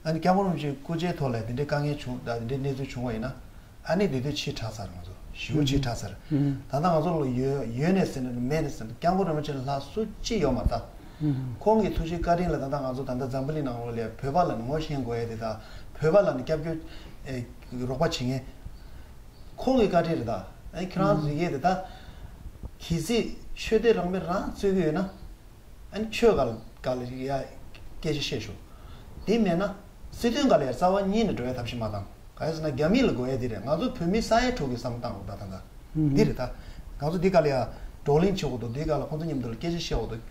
ཨ་ནི་སྐྱབས་མགོན་རིན་པོ་ཆེའི་སྐུ་ཕྱྭའི་ཐོག་ལ་དེ་འདྲའི་དཀའ་ངལ་བྱུང་ད་དེ་འདྲའི་གནས་ཚུལ་བྱུང་བ་ཡིན་ན། ཨ་ནི་དེ་དུས་ཕྱི་དྲགས་ཚར། ང་ཚོ་ཞེ་པོ་ཕྱི་དྲགས་ཚར། ཨུམ། ད་ལྟ་ང་ཚོ་ལ་ཡོད་ཡོད་ནས་ཟེར་ན་མེད་ནས་ཟེར་ན་སྐྱབས་མགོན་རིན་པོ་ཆེ་ལ་ལྷག་སུ་གཅིག་ཡོད་མ་རེད་ད། ཨུམ། ཁོང་གི་ཐུགས་རྗེ་བཀའ་དྲིན་ལ་ད་ལྟ་ང་ཚོ་ད་ལྟ་འཛམ་བུ་གླིང་ནང་ལོགས་ལ་བོད་པ་ལ་ངོ་ཤེས་དགོས་ཡ་དེ་དང་བོད་པ་ལ་ནི་སྐྱབས་བཅོལ་ཨེ་རོགས་པ་བྱེད་མཁན་ཁོང་གི་བཀའ་དྲིན་རེད་ད། ཨ་ནི་ཁྱེད་རང་ཚོ་ཡི་གེ་དེ་ད་གལ་སྲིད་ཆོས་དད་རང་མོས་རང་རྩོད་ཀྱི་ཡོད་ན། ཨ་ནི་ཆོས་སྒང་ལ་སྒང་ལ་ཡ་སྐད་ཆ་བཤད་ཤོག་དེ་མེད་ན་སྲིད་དོན་སྒང་ལ་ཡ་རྩ་བ་ཉིད་ནས་འགྲོ་ཡ་ཐབས་ཤེས་མ་བཏང་། ག་རེ་ཟེར་ན་རྒྱ་མི་ལ་དགོས་ཡ་དེ་རེད། ང་ཚོ་བོད་མི་ས་ཡ་དྲུག་གི་བསམ་བློ་བཏང་དགོས་ད་ད་ད། འདི་རེད་ད། ང་ཚོ་འདི་སྒང་ལ་ཡ་བགྲོ་གླེང་བྱེད་དགོས་འདུག་འདི་སྒང་ལ་ཁོང་ཚོ་མཉམ་དུ་ལ་སྐད་ཆ་བཤད་དགོས་འདུག་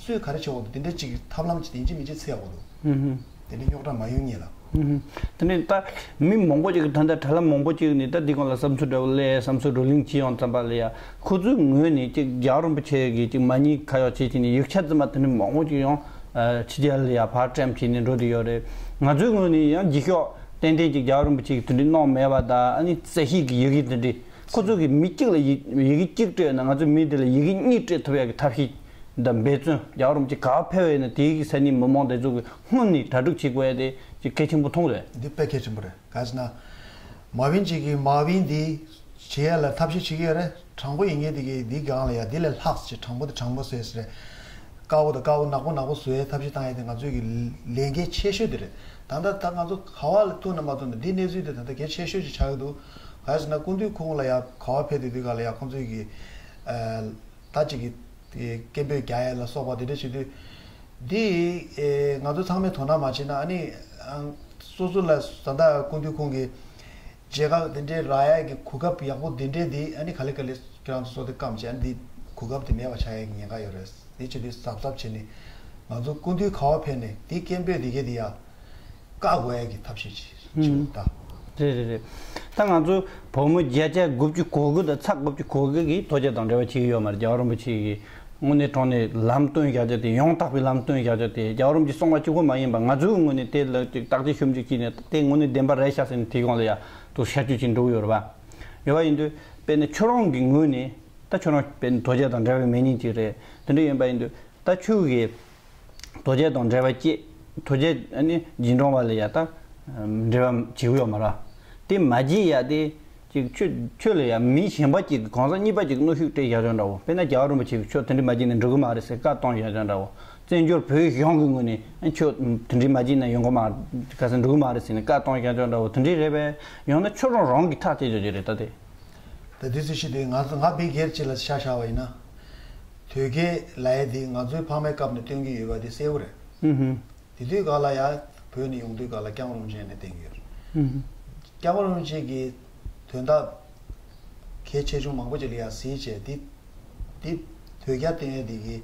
སུས་ག་རེ་བྱེད་དགོས་འདུག་དེ་འདྲ་ཅིག་ཐབས་ལམ་ཅིག་དེ་འདྲ་མི་འདྲ་འཚོལ་དགོས་འདུག་དེ་འདྲ་རྙོག་དྲ་མ་ཡོང་ངེས་ལ། ཧུམ་ཧུམ། དེ་ནས་ད་མི་མང་པོ་ཅིག་ད་ལྟ་དྲ་ལམ་མང་པོ་ཅིག་ནས་ད་འདི་སྒང་ལ་བསམ་ཚུལ་འདྲ་བོ་སླེབས། བསམ་ཚུལ་བགྲོ་གླེང་བྱེད་ཡོང་ཙམ་པ་ལ་ཡ་ཁོ་ཚོའི་ངོས་ནས་ཅིག་རྒྱལ་བ་རིན་པོ་ཆེ་གི་ཅིག་མ་ཉེས་ཁ་གཡོག་བྱེད་བྱས་ནས་ཡིག་ཆ་རྫུན་མ་དེ་འདྲ་མང་པོ་ཅིག་ཡང་ཕྱི་རྒྱལ་ལ་ཡ་ཕར་བཀྲམ་བྱས་ནས་འགྲོ་བསྡད་ཡོད་རེད། ང་ཚོའི་ངོས་ནས་ཡང་རྗེས་ཕྱོགས་ཏན་ཏན་ཅིག་རྒྱལ་བ་རིན་པོ་ཆེ་གི་དེ་འདྲ་གནང་མེད་པ་དང་། ཨ་ནི་རྩ་ཤེས་ཀྱི་ཡི་གེ་དེ་འདྲ་ཁོ་ཚོ་གི་མི་གཅིག་ལ་ཡི་ཡི་གེ་གཅིག་སྤྲད་ན་ང་ཚོའི་མི་དེ་ལ་ཡི་གེ་གཉིས་སྤྲད་ཐུབ་ཡ་གི་ཐབས་ཤེས་དང་འབད་བརྩོན། རྒྱལ་བ་རིན་པོ་ཆེ་ག་པར་ཕེབས་པ་ཡིན་ན་དེའི་ས་གནས་མི་མང་དེ་ཚོ་གི་སྔོན་ནས་གྲ་སྒྲིག་བྱེད་དགོས་ཡ་དེ་ཅིག་གལ་ཆེན་པོ་མཐོང་རེད། འདི་དཔེ་གལ་ཆེན་པོ་རེད། ག་ཟེར་ན། མ་བིན་ཅིག་གིས་མ་བིན་འདི་བྱེད་ཡ་ལ་ཐབས་ཤེས་བྱེད་ཀྱི་ཡོད་རེད། དྲང་པོ་ཡིན་མཁན་དེ་གིས་འདི་སྒང་ལ་ཡ་འདི་ལས་ལྷག་ཅིག་དྲང་པོ་དེ་དྲང་པོ་བཟོས་ཟེར་རེད། དཀར་པོ་དང་དཀར་པོ་ནག་པོ་ནག་པོ་བཟོ་ཡའི་ཐབས་ཤེས་བཏང་ཡ་དེ་ང་ཚོའི་གི་ལས་འགན་ཆེ་ཤོས་དེ་རེད། ད་ལྟ་ད་ང་ཚོ་ག་བ་ལ་ཐུག་ན་མ་ཐུག་ན་འདི་གནས་ཚུལ་དེ་ད་ལྟ་གལ་ཆེ་ཤོས་ཅིག་ཆགས་ཀྱི་འདུག་ག་ཟེར་ན་སྐུ་མདུན་ཁོང་ལ་ཡ་ག་བ་ཕེབས་དུས་དུས་སྒང་ལ་ཡ་ཁོང་ཚོའི་གི་ད་ཅིག་གི་སྐད་འབོད་རྒྱག་ཡ་ལ་སོགས་པ་དེ་འདྲ་བྱེད་དུས། འདི་ཨེ་ང་ཚོ་ཚང་མས་དོ་སྣང་མ་བྱས་ན། ཨ་ནི་ཨང་སོ་སོ་ལ་ད་ལྟ་སྐུ་མདུན་ཁོང་གིས་མཇལ་ཁ་དེ་འདྲའི་རག་ཡ་གི་གོ་སྐབས་ཡག་པོ་དེ་འདྲའི་དེ་ཨ་ནི་ག་ལེ་ག་ལེ་ཁྱེད་རང་ཚོ་སོ་དེ་སྐམ་བྱས། ཨ་ནི་འདི་གོ་སྐབས་དེ་མེད་པ་ཆགས་ཡ་གི་ཉེན་ཁ་ཡོད་རེད། དེ་བྱེད་དུས་གཟབ་གཟབ་བྱས་ནས་ང་ཚོ་སྐུ་མདུན་ག་བ་ཕེབས་ནས་དེ་སྐད་འབོད་དེ་གས་དེ་ཡ་བཀག་དགོས་ཡ་གི་ཐབས་ཤེས་ཅིག་བྱེད་དགོས་ད། རེད་རེད་རེད། ད་ང་ཚོ་བོད་མི་བརྒྱ་ཆ་དགུ་བཅུ་གོ་དགུ་དང་ཚེག་དགུ་བཅུ་གོ་དགུ་གིས་ཐོལ་རྒྱ་དང་འབྲེལ་བ་བྱེད་ཀྱི་ཡོད་མ་རེད། རྒྱལ་བ་རིན་པོ་ཆེ་གིས་དངོས་གནས་དྲང་གནས་ལམ་སྟོན་བཞག་རྒྱུ་དེ། ཡང་དག་པའི་ལམ་སྟོན་བཞག་རྒྱུ་དེ་རྒྱལ་བ་རིན་པོ་ཆེ་གསུང་བ་གཅིག་པོ་མ་ཡིན་པ་ང་ཚོའི་ངོས་ནས་དེ་ལ་ཅིག་བརྟག་དཔྱད་ཞིབ་འཇུག་བྱས་ནས་དེ་དངོས་གནས་བདེན་པ་རེད་ཤག་ཟེར་ནས་དེའི་སྒང་ལ་ཡ་དུ་བཤད་རྒྱུ་ཅིག་འགྲོ་གི་ཡོད་རེད་པ། ཡོད་པ་ཡིན་དུས་ དཔེར་ན་ཁྱོད་རང་གི་ངོས་ནས་ད་ཁྱོད་རང་དཔེར་ན་དོལ་རྒྱལ་དང་འབྲེལ་བའི་མི་ཉིད་ཅིག་རེད། དེ་འདྲ་ཡིན་པ་ཡིན་དུས་ད་ཁྱོད་ཀྱིས་དོལ་རྒྱལ་དང་འབྲེལ་བ་བཅད། དོལ་རྒྱལ་ཨ་ནི་རྗེས་འབྲང་བ་ལ་ཡ་ད་འབྲེལ་བ་བྱེད་ཀྱི་ཡོད་མ་རེད། དེ་མ་བྱེད་ཡ་དེ་ཅིག་ཁྱོད་ཁྱོད་ལ་ཡ་མི་གཞན་པ་ཅིག་གིས་གང་ཟག་གཉིས་པ་ཅིག་གིས་གནོན་ཤུགས་སྤྲད་བཞག་ཆོག་འདྲ་བོ། དཔེར་ན་རྒྱལ་བ་རིན་པོ་ཆེ་གིས་ཁྱོད་དེ་འདྲ་མ་བྱེད་ན་འགྲིག་གི་མ་རེད་ཟེར་བཀའ་བཏང་བཞག་ཆོག་འདྲ་བོ། བཙན་བྱོལ་བོད་གཞུང་གི་ངོས་ནས་ཨ་ཁྱོད་དེ་འདྲ་མ་བྱེད་ན་ཡོང་གི་མ་ག་ས་འགྲིག་གི་མ་རེད་ཟེར་ནས་བཀའ་བཏང་བཞག་ཆོག་འདྲ་བོ། དེ་འདྲ་རེད་པས། ཡང་ན་ཁྱོད་རང་རང་གིས་ཐག་བཅད་ཆོག་གི་རེད་ད་དེ། ད་དུས་ཚོད་ཤི་དུས་ང་ཚོ་ང་བི་སྒེར་གཅིག་ལ་ཆ་བཞག་པ་ཡིན་ན། དོལ་རྒྱལ་ལབ་ཡ་དེ་ང་ཚོའི་ཕ་མའི་སྐབས་ནས་སྟོན་གྱི་ཡོད་པ་དེ་གསལ་པོ་རེད། ཧུམ་ཧུམ། དེ་དུས་སྐབས་ལ་ཡ་བོད་ནས་ཡོང་དུས་སྐབས་ལ་སྐྱབས་མགོན་རིན་པོ་ཆེ་ནས་བསྟན་གྱི་ཡོད་རེད། ཧུམ་ཧུམ། སྐྱབས་མགོན་རིན་པོ་ཆེ་གིས་དོན་དག་གལ་ཆེ་ཆུང་མང་པོ་ཅིག་ལ་ཡ་གཟིགས་བྱས་དེ་དེ་དོལ་རྒྱལ་བསྟན་ཡ་དེ་གི་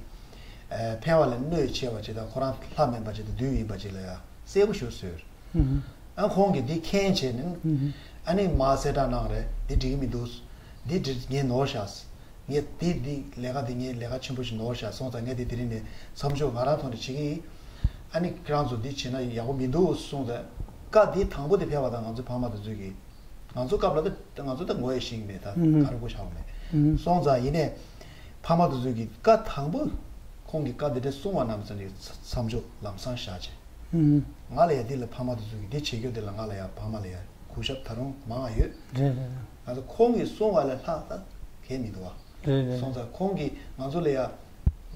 ཕན་བ་ལས་གནོད་ཆེ་བ་ཅིག་དང་ཁོ་རང་ལྷ་མིན་པ་ཅིག་དང་བདུད་ཡིན་པ་ཅིག་ལ་ཡ་གསལ་པོ་ཞུ་སྲོལ། ཨ་ཁོང་གིས་འདི་མཁྱེན་བྱས་ནས། ཨ་ནི་མར་གསལ་བསྒྲགས་གནང་རེད། འདི་འགྲིག་གི་མི་འདུག་འདི་འདྲ་ངས་ནོར་བཞག་ངས་འདི་འདི་ལས་ཀ་འདི་ངས་ལས་ཀ་ཆེན་པོ་ཞིག་ནོར་བཞག་སོང་ཙང་ངས་འདི་དེ་རིང་ནས་མཚམས་འཇོག་ང་རང་ཐོག་ནས་བྱེད་ཀྱི་ཡིན། ཨ་ནི་ཁྱེད་རང་ཚོ་འདི་བྱེད་ན་ཡག་པོ་མི་འདུག་སོང་ཙང་། བཀའ་འདི་དང་པོ་དེ་ཕེབས་པ་དང་ང་ཚོ་ཕ་མ་དེ་ཚོས་ཀྱིས། ང་ཚོ་སྐབས་ལ་ད་ང་ཚོ་ད་ངོ་ཡ་ཤེས་ཀྱི་མེད། ད་ག་རེ་གོ་ཆགས་མེད། སོང་ཙང་ཡིན་ནས་ཕ་མ་དེ་ཚོས་ཀྱིས་བཀའ་དང་པོ་ཁོང་གིས་བཀའ་འདི་འདྲ་གསུང་བ་རྣམས་ཙམ་གྱི་མཚམས་འཇོག་ལམ་སང་བཞག་བྱས། ང་ལ་ཡ་འདི་ལ་ཕ་མ་དེ་ཚོ་གིས་འདི་བྱེད་རྒྱུ་དེ་ལ་ང་ལ་ཡ་ཕ་མ་ལ་ཡ་གུས་ཞབས་ད་རུང་མང་ང་ཡོད། རེད་རེད་རེད། ང་ཚོ་ཁོང་གིས་གསུང་བ་ལས་ལྷག་ད་གལ་མི་འདུག་བ། རེད་རེད་རེད། སོང་ཙང་ཁོང་གིས་ང་ཚོ་ལ་ཡ་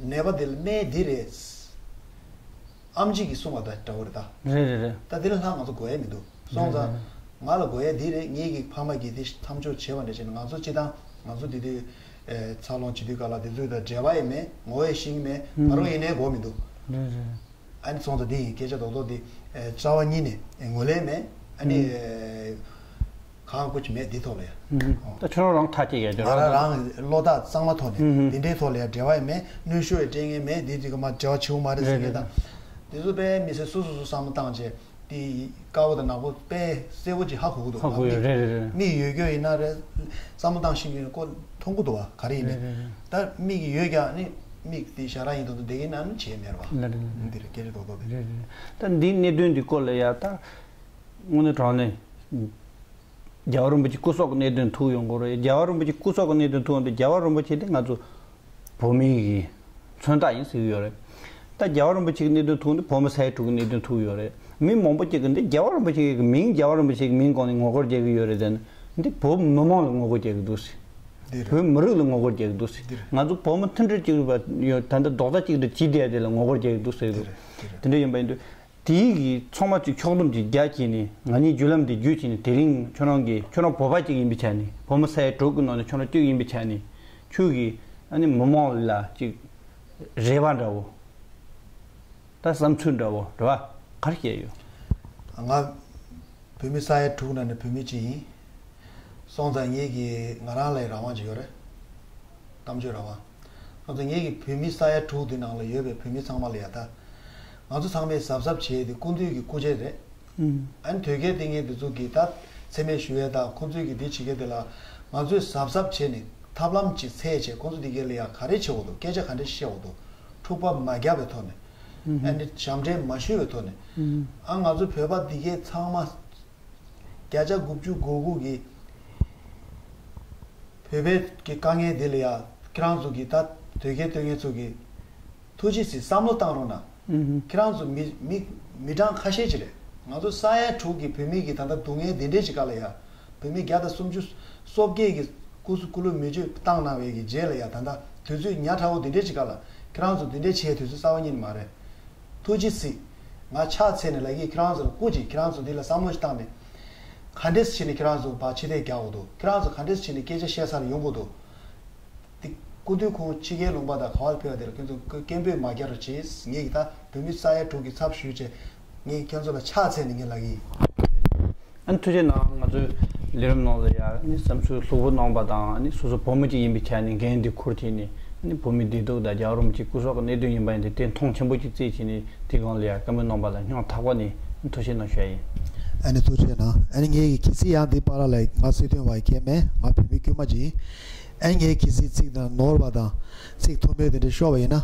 ནད་པ་དེ་ལ་སྨན་འདི་རེད། ཨམ་ཆི་གིས་གསུང་བ་དང་འདྲ་བོ་རེད་ད། རེད་རེད་རེད། ད་དེ་ལ་ལྷག་ང་ཚོ་དགོས་ཡ་མི་འདུག་སོང་ཙང་། རེད་རེད། ང་ལ་དགོས་ཡ་འདི་རེད། ངེད་ཀྱི་ཕ་མ་གིས་དེ་མཚམས་འཇོག་བྱས་པ་འདྲ་བྱས་ན་ང་ཚོ་སྤྱི་བཏང་ང་ཚོ་དེ་དུས་འཚར་ལོངས་བྱེད་དུས་སྐབས་ལ་དེ་ཚོའི་དང་འབྲེལ་བ་ཡང་མེད། ངོ་ཡ་ཤེས་ཀྱི་མེད། ད་རུང་ཡིན་ནའི་དགོས་མི་འདུག་རེད་རེད། ཨ་ནི་སོང་ཙང་འདི་ཡིན་སྐད་ཆ་རྡོག་རྡོག་འདི་རྩ་བ་ཉིད་ནས་ངོས་ལེན་མེད། ཨ་ནི་གང་དགོས་ཀྱི་མེད་འདི་ཐོག་ལ་ཡ། ད་ཁྱོད་རང་རང་ཐག་བཅད་ཡ་ཅོ་ང་རང་རང་བློ་ཐག་གཙང་མ་ཐོག་ནས་འདི་འདྲའི་ཐོག་ལ་ཡ་འབྲེལ་བ་ཡང་མེད། གནོན་ཤུགས་ཡང་སྤྲད་མཁན་མེད། འདི་འདི་ག་མ་འབྲེལ་བ་བྱེད་དགོས་མ་རེད་ཟེར་མཁན་དང་། འདི་ཚོ་དཔེ་མི་སྲིད་སོ་སོ་སོ་བསམ་བློ་བཏང་བྱས། དེ་དཀར་པོ་དང་ནག་པོ་དཔེ་གསལ་པོ་ཅིག་ཧ་གོ་གི་འདུག་ཧ་གོ་ཡོད། རེད་རེད་རེད། མིག་ཡོད་རྒྱུ་ཡིན་ན་རེད། བསམ་བློ་བཏང་ཤེས་ཀྱི་ཡོད་ན་ཀོ་མཐོང་གི་འདུག་བ། ག་རེ་ཡིན་ནའི། རེད་རེད་རེད། ད་མིག་ཡོད་ཀྱང་ནི་མིག་དེ་ཞ་ར་ཡིན་དུས་འདི་གི་ནང་ནི་བྱས་མེད་རེད་བ། རེད་རེད་རེད། འདི་རེད་སྐད་ཆ་རྡོག་རྡོག་རེད། རེད་རེད། ད་འདིའི་གནད་དོན་འདི་སྐོར་ལ་ཡ་ད་དངོས་གནས་དྲང་གནས་རྒྱལ་བ་རིན་པོ་ཆེ་སྐུ་སྲོག་གི་གནད་དོན་ཐུག་ཡོང་གི་རེད། རྒྱལ་བ་རིན་པོ་ཆེ་སྐུ་སྲོག་གི་གནད་དོན་ཐུག་ཡོང་དུས་རྒྱལ་བ་རིན་པོ་ཆེ་དེ་ང་ཚོ་བོད་མི་གི་མཚོན་རྟགས་ཡིན་ཟེར་གྱི་ཡོད་རེད། ད་རྒྱལ་བ་རིན་པོ་ཆེ་གི་གནད་དོན་ཐུག་འདི་བོད་མི་ས་ཡ་དྲུག་གི་གནད་དོན་ཐུག་ཡོད་རེད། མི་མང་པོ་ཅིག་གིས་འདི་རྒྱལ་བ་རིན་པོ་ཆེ་གི་མིང་རྒྱལ་བ་རིན་པོ་ཆེ་གི་མིང་སྒང་ནས་ངོ་རྒོལ་རྒྱག་གི་ཡོད་རེད་དེ། འདི་བོད་མི་མང་ལ་ངོ་རྒོལ་རྒྱག་གི་འདུག་ཟེར། འདི་རེད། བོད་མི་རིགས་ལ་ངོ་རྒོལ་རྒྱག་གི་འདུག་ཟེར། འདི་རེད། ང་ཚོ་བོད་མི་མཐུན་སྒྲིལ་གཅིག་སྒྲིལ་ཡོད་ད་ལྟ་རྡོག་རྩ་གཅིག་སྒྲིལ་བྱེད་བསྡད་དེ་ལ་ངོ་རྒོལ་རྒྱག་གི་འདུག་ཟེར་གི་འདུག་འདི་རེད། འདི་རེད། དེ་འདྲ་ཡིན་པ་ཡིན་དུས། དེའི་གི་ཚང་མ་ཅིག་ཕྱོགས་བསྡོམས་ཅིག་རྒྱག་བྱས་ནས་ང་གཉིས་བརྒྱུད་ལམ་འདི་བརྒྱུད་བྱས་ནས་དེ་རིང་ཁྱོད་རང་གི་ཁྱོད་རང་བོད་པ་ཅིག་ཡིན་པའི་ཆ་ནས་བོད་མི་ས་ཡ་དྲུག་གི་ནང་ནས་ཁྱོད་རང་གཅིག་ཡིན་པའི་ཆ་ནས་ཁྱོད་ཀྱིས་ཨ་ནི་མི་མང་ལ་ཅིག་རེ་བ་འདྲ་བོ། ད་བསམ་ཚུལ་འདྲ་བོ་རེ་བ་ག་རེ་བཤད་ཡོད། ང་བོད་མི་ས་ཡ་དྲུག་ནང་ནས་བོད་མི་གཅིག་ཡིན། སོང་ཙང་ངེད་ཀྱི་ང་རང་ལ་རང་དབང་ཅིག་ཡོད་རེད། གཏམ་བརྗོད་རང་དབང་། ང་ཚོ་ངེད་ཀྱི་བོད་མི་ས་ཡ་དྲུག་འདི་ནང་ལ་ཡོད་པའི་བོད་མི་ཚང་མ་ལ་ཡ་ད། ང་ཚོ་ཚང་མས་གཟབ་གཟབ་བྱས་ཏེ་སྐུ་མདུན་གྱི་སྐུ་ཕྱྭ་རེད། ཨ་ནི་དོལ་རྒྱལ་བསྟེན་མཁན་དེ་ཚོ་གིས་ད་མཚན་སྨད་ཞུ་ཡས་དང་ཁོང་ཚོས་ཀྱི་འདི་བྱེད་མཁན་དེ་ལ་ང་ཚོས་གཟབ་གཟབ་བྱས་ནས་ཐབས་ལམ་ཅིག་འཚོལ་བྱས་ཁོང་ཚོ་འདི་གས་ལ་ཡ་ག་རེ་བྱེད་དགོས་འདུག་སྐད་ཆ་ག་འདྲ་བཤད་དགོས་འདུག་འཁྲུག་པ་མ་རྒྱག་པའི་ཐོག་ནས། ཨ་ནི་ཞབས་འདྲེན་མ་ཞུ་བའི་ཐོག་ནས། ཨ་ང་ཚོ་བོད་པ་འདི་གས་ཚང་མ། བརྒྱ་ཆ་དགུ་བཅུ་གོ་དགུ་གི་བོད་པའི་གི་དཀའ་ངལ་འདི་ལ་ཡ་ཁྱེད་རང་ཚོ་གི་ད་དོལ་རྒྱལ་བསྟེན་མཁན་ཚོ་གི་ཐུགས་རྗེ་གཟིགས་བསམ་བློ་བཏང་རོགས་གནང་། ཁྱེད་རང་ཚོ་མི་མི་མི་གྲངས་ཁ་ཤས་ཅིག་རེད། ང་ཚོ་ས་ཡ་དྲུག་གི་བོད་མི་གི་ད་ལྟ་སྡུག་བསྔལ་འདི་འདྲས་ཅིག་སྐབས་ལ་ཡ་བོད་མི་བརྒྱ་དང་སུམ་ཅུ་སོ་བརྒྱད་གི་སྐུ་གཟུགས་སྐུ་ལུས་མེ་མཆོད་བཏང་གནང་བའི་གི་རྗེས་ལ་ཡ་ད་ལྟ་དུས་ཚོད་ཉག་ཕྲ་བོ་འདི་འདྲས་ཅིག་སྐབས་ལ་ཁྱེད་རང་ཚོ་འདི་འདྲས་བྱས་དུས་ཚོད་གསར་བ་རྙེད་ནི་མ་རེད། ཐུགས་རྗེ་གཟིགས། ང་ཕྱག་འཚལ་ནས་ལབ་ཀྱི་ཁྱེད་རང་ཚོ་ལ་སྐུ་མཁྱེན། ཁྱེད་རང་ཚོ་འདི་ལ་བསམ་བློ་ཞིག་བཏང་ནས། ག་འདྲས་བྱས་ནས་ཁྱེད་རང་ཚོ་ཕར་ཕྱི་བལྟས་རྒྱག་དགོས་འདུག་ཁྱེད་རང་ཚོ་ག་འདྲས་བྱས་ནས་སྐད་ཆ་བཤད་ས་ལ་ཡོང་དགོས་འདུག་དེ་སྐུ་མདུན་ཁོང་ཕྱི་རྒྱལ་ལུང་པ་དང་ག་བར་ཕེབས་པ་དེ་ལ་ཁྱེད་ཚོ་སྐད་འབོད་མ་རྒྱག་རོགས་བྱེད། ངས་ཀྱི་ད་བོད་མི་ས་ཡ་དྲུག་གི་ཚབ་ཞུས་བྱས་ངས་ཁྱེད་ཚོ་ལ་ཕྱག་འཚལ་ནས་ངས་ལབ་ཀྱི་ཡིན། ཨ་ནི་ཐུགས་རྗེ་གནང་། ང་ཚོའི་ལས་རིམ་ནང་ལ་ཡ་ཨ་ནི་བསམ་ཚུལ་ལྷུག་པོ་གནང་བ་དང་ཨ་ནི་སོ་སོ་བོད་མི་གཅིག་ཡིན་པའི་ཆ་ནས་འགན་འདི་འཁུར་བྱས་ནས་ཨ་ནི་བོད་མིའི་བདེ་སྡུག་དང་རྒྱལ་བ་རིན་པོ་ཆེའི་སྐུ་སྲོག་གི་གནད་དོན་ཡིན་པ་ཡིན་ཏེ་དེ་མཐོང་ཆེན་པོ་གཅིག་བརྩིས་བྱས་ནས་དེ་སྒང་ལ་ཡ་བཀའ་མོལ་གནང་བ་ལ་སྙིང་ཐག་པ་ནས་ཐུགས་རྗེ་གནང་ཞུ་ཡ་ཡིན། ཨ་ནི་ཐུགས་རྗེ་གནང་། ཨ་ནི་ངས་ཀྱི་གལ་སྲིད་ཡང་འདི་བར་ལ་ང་སྲིད་དོན་བ་མཁན་མེད། ང་བོད་མི་དཀྱུས་མ་ཅིག་ཡིན། ཨ་ནི་ངས་གལ་སྲིད་ཚིག་དང་ནོར་བ་དང་ཚིག་མཐོ་དམན་དེ་འདྲ་ཤོར་བ་ཡིན་ན།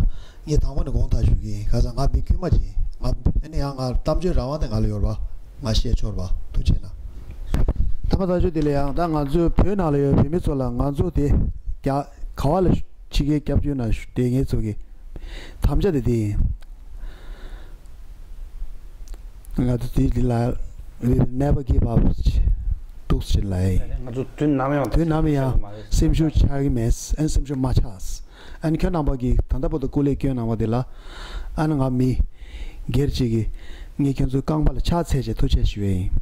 ངས་དང་པོ་ནས་དགོངས་དག་ཞུ་གི་ཡིན། ག་ས་ང་མི་དཀྱུས་མ་ཅིག་ཡིན། ང་ཨ་ནི་ཡང་ང་གཏམ་བརྗོད་རང་དབང་དེ་ང་ལ་ཡོད་རེད་པ། ང་བཤད་ཆོག་རེད་པ། ཐུགས་རྗེ་གནང་། ཐ་མ་ཐག་ཆོད་དེ་ལ་ཡང་ད་ང་ཚོའི་བོད་ནང་ལ་ཡོད་བོད་མི་ཚོ་ལ་ང་ཚོ་དེ་རྒྱ་ག་བ་ལ་ཕྱི་རྒྱལ་སྐྱབས་བཅོལ་ནང་བསྡད་མཁན་ཚོ་གི་དམ་བཅའ་དེ་དེ་ཡིན། ང་ཚོ་དེ་ལ་we will never give up འདུག་ཟེར་ལབ་ཡིན། ང་ཚོ་དུས་ནམ་ཡང་དུས་ནམ་ཡང་སེམས་ཤུགས་ཆག་གི་མེད། ཨན་སེམས་ཤུགས་མ་ཆག་ཨན་ཁྱོད་རྣམ་པ་གིས་ད་ལྟ་བར་དུ་སྐུ་ལས་སྐྱོན་གནང་བ་དེ་ལ་ཨན་ང་མི་སྒེར་གཅིག་གིས་ངས་ཁྱོད་ཚོའི་རྐང་པ་ལ་ཕྱག་འཚལ་བྱས་ཐུགས་རྗེ་ཞུ་ཡས་ཡིན།